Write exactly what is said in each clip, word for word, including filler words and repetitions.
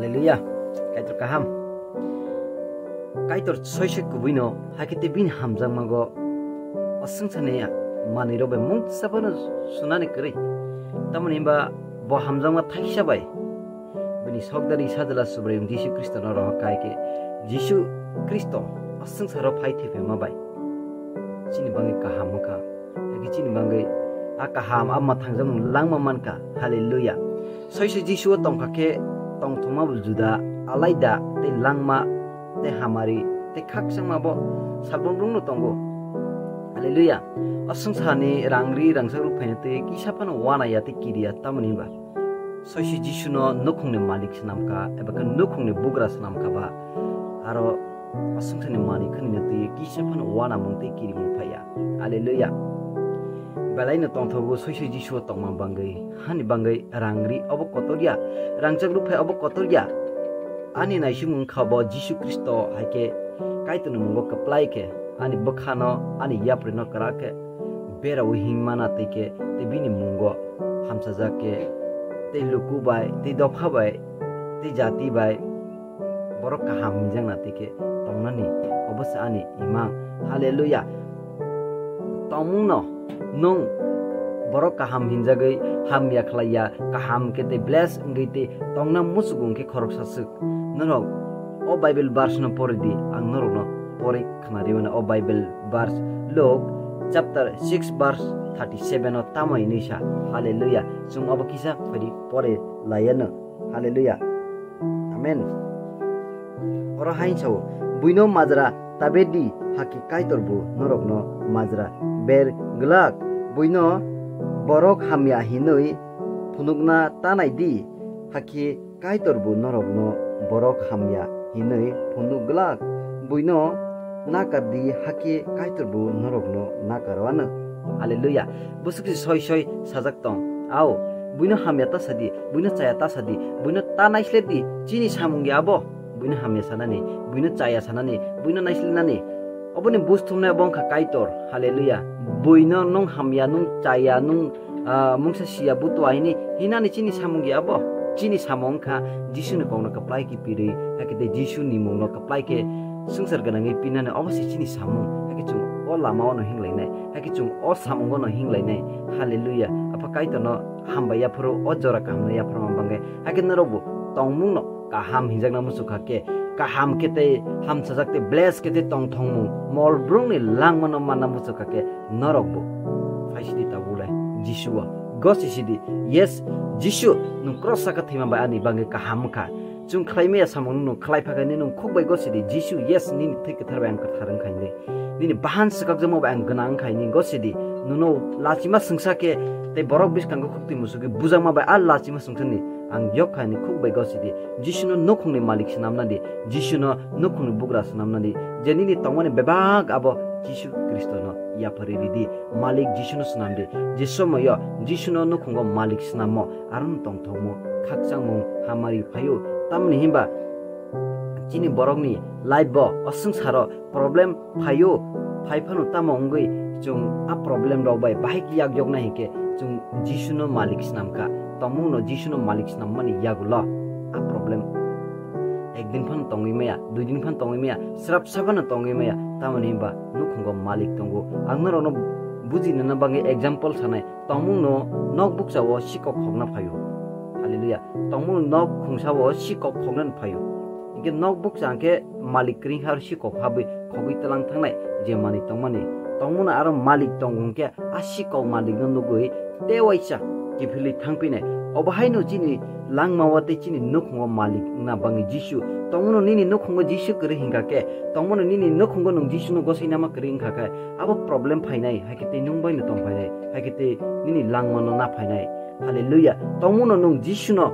Hallelujah. Kaitor kaham. Kaitor soi soi kubui no, hakhe tei bini hamjakmago o swngcharni manwi rok bai mungsa phano sunani kwrwi. Tamoni hwnba bo hamjakma thaisa bai bini sokdari sajla Subraiyung Jisu Khristo no rohor khai khe, Jisu Khristo o swngcharo phai thwi phaima bai chini bagwi kaham wngkha. Hakhe chini bagwi a kaham, a mwthangjakmung langma mankha. Hallelujah. Soi soi Jisu o tongkha khe tongthokma bo juda, alaida tei langma tei hamari tei khakchangma bo salbrum rungno tongo. Hallelujah. O swngcharni rang ri rangchak rok phaina twi kisa phano wana ya tei kiri ya, tamoni hwnba soi soi Jisu no nukhungni malik swnamkha eba khe nukhungni bugra swnamkha ba, aro o swngcharni manwi khwnino twi kisa phano wanamung tei kirimung phaiya. Hallelujah. Belaino tongthogo soi soi Jisu o tongma bagwi, hani bagwi rang ri obo kotor ya, rangchak rok phai obo kotor ya. Ani naisingmung wngkha bo Jisu Khristo, hai khe Kaitorni mungo kwplai khe, ani bwkhano, ani yaprino kwrak khe beraui himma na twi khe, tei bini mungo hamchajak khe, tei luku bai, tei dopha bai, tei jati bai borok kaham hinjakna twi khe tongnani, obo se ani imang. Hallelujah. Tongmungno nwng borok kaham hinjagwi hamya khlaiya, kaham khe tei bless wngwi tei tongna muchuk wng khe khoroksa swk. Norok o Bible verse no pori di, ang norokno pori khna ri mano. O Bible verse Luke chapter six verse thirty seven o tamo hinwi sa. Hallelujah. Chwng obo kisa phaidi pori laiya no. Hallelujah. Amen. Oro hai sao, buino majra tabe di, hakhe Kaitor bo norokno majra ber glak. Buino borok hamya hinwi phunukna tanai di, hakhe Kaitor bo norokno borok hamya hinwi phunuk glak. Buino nakar di, hakhe Kaitor bo norokno nakar wano. Hallelujah. Bwswk se soi soi sajak tong. Ao, buino hamya ta sadi, buino chaya ta sadi, buino ta naisle di, chini samung ya abo. Buino hamya sanani, buino chaya sanani, buino naislenani. Oboni buj thumnai bo wngkha Kaitor. Hallelujah. Buino nwng hamya, nwng chaya, nwng, ah, mungsa siya butua hini, hinani chini samung ya abo. Chini samung wngkha Jisuni kokno kwplai khe pirwi, hakhe tei Jisuni mungno kwplai khe swngchar gwnangwi pinani, obo se chini samung. Hakhe chwng o lama ono hinglainai, hakhe chwng o samungo no hinglainai. Hallelujah. Apha Kaitorno hambai yaphuru, o jora kahamno yaphuru ma bangwi. Hakhe norokbo tongmungno kaham hinjakna muchuk kha khe, kaham khe tei hamsajak tei bless khe tei tongthokmung mol brongni langmano manna muchuk kha khe norokbo phaisidi tabulai Jisu o gosi sidi. Yes, Jisu, nwng cross saka thwima bai ani bangwi kaham wngkha. Chwng khlai maya samung nwng khlai phakha, nini nwng khuk bai gosidi, Jisu, yes, nini thwi kwthar bai ang kwthar wngkha hinwi. Nini bahan swkakjakma bai ang gwnang wngkha hinwi gosidi. Nwngno lachima swngsa khe tei borok bwskango khuk twi musugwi bujakma bai a lachima swngsani ang yok kha hinwi khuk bai gosidi. Jisuno nukhungni malik swnamna di, Jisuno nukhungni bugra swnamna di. Je nini tongmani bebak abo Jisu Khristono yapharwi ridi. Malik Jisuno swnam di. Je somoyo Jisuno nukhungo malik swnammo, aro nwng tongthokmung, khakchangmung, hamari phaio. Tamoni hinba chini borokni life bo o swngcharo problem phaio, phai phano tamo wngwi chwng a problem rok bai bahai khe yak yokna hinkhe chwng Jisuno malik swnamkha. Tongmungno Jisuno malik swnam mani yagulo a problem ekdin phano tongwi maya, duidin phano tongwi maya, srapsa phano tongwi maya. Tamoni hinba nukhungo malik tongo. Ang norokno bujinana bagwi example sanai. Tongmungno nok bukchao sikok khokna phaio. Hallelujah. Tongmungno nok khungsao sikok khoknani phaio. Hinkhe nok bukcha hinkhe malik kwrwngkha aro sikok habwi khogwi twlang thangnai je manwi tongmani. Tongmungno aro malik tongo hinkhe a sikok malikno nugwi tewaisa kiphilwi thangphinai. Obo haino chini langmao tei chini nukhungo malik wngna bagwi Jisu. Tongmungno nini nukhungo Jisu kwrwi hinkha khe, tongmungno nini nukhungo nwng Jisuno gosoi nama kwrwi wngkha khe, abo problem phainai, hakhe tei nwng baino tong phainai, hakhe tei nini langmano na phainai. Hallelujah. Tongmungno nwng Jisuno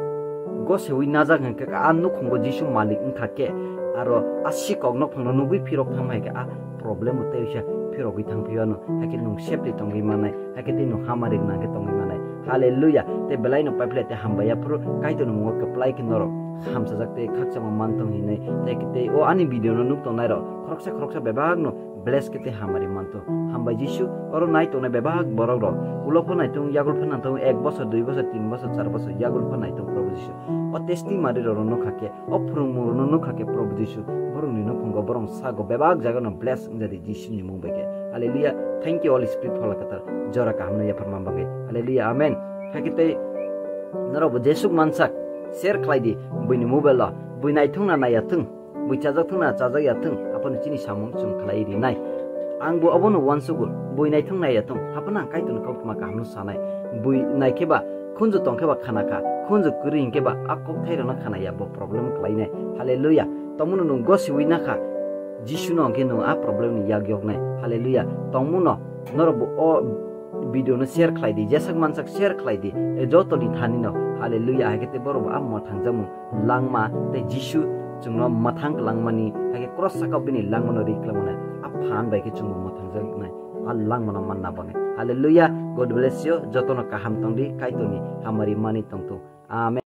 goseui najak hinkhe a nukhungo Jisu malik wngkha khe, aro a sikok nokphangno nugwi phirok thangma hinkhe a problemo tei uisa phirogwi thangphiyano, hakhe nwng safety tongwi manai, hakhe tei nwng hamari gwnang khe tongwi manai. Hallelujah. Tei belaino paiphlai tei hambai yaphuru Kaitorni mungo kwplai khe norok hamsajak tei khakchangma mantong hinwi, tei, tei o ani video no nuk tongnai rok khoroksa khoroksa bebak no bless khe tei hamari manthung. Hambai Jisu, oro nai tongnai bebak borok rok. Ulo pho naitung, yagul pho naitung, ek bosor, dui bosor, tin bosor, char bosor, yagul pho naitung Prabhu Jisu. O testimony rok nukha khe, o phwrwngmung rok nukha khe Prabhu Jisu. Borok ni nukhungo borok sago bebak jaga no bless wngjadi Jisu ni mung bai khe. Hallelujah. Thank you Holy Spirit Phola Kwthar. Jora kaham no yaphar man bagwi. Hallelujah. Amen. Hakhe tei norok bo jesuk mansak share khlai di. Buini mobile o. Bui naithung na naiya thung. Bui chajak thung na chajak ya thung, haphano chini samung chwng khlai rinai. Ang bo obono uansugo, bui naithung naiya thung, haphano ang Kaitorni koktma kahamno sanai. Bui nai khe ba, khunju tong khe ba khana kha, khunju kwrwi hwn khe ba a kokthai rokno khana ya, bo problem khlainai. Hallelujah. Tongmano nwng gosiwi nakha, Jisuno hwn khe nwng a problem ni yak yoknai. Hallelujah. Tongmano norok bo o video no share khlai di, jesak mansak share khlai di, e joto ni thani no. Hallelujah. Hai khe tei borok bo a mwthangjakmung langma tei Jisu chwngno mwthang langmani, hai khe cross saka bini langmano ri khlaimanai. A phan bai khe chwngno mwthangjaknai. A langmano manna bagwi. Hallelujah. God bless you. Jotono kaham tong di, Kaitorni hamari mani tong thung. Amen.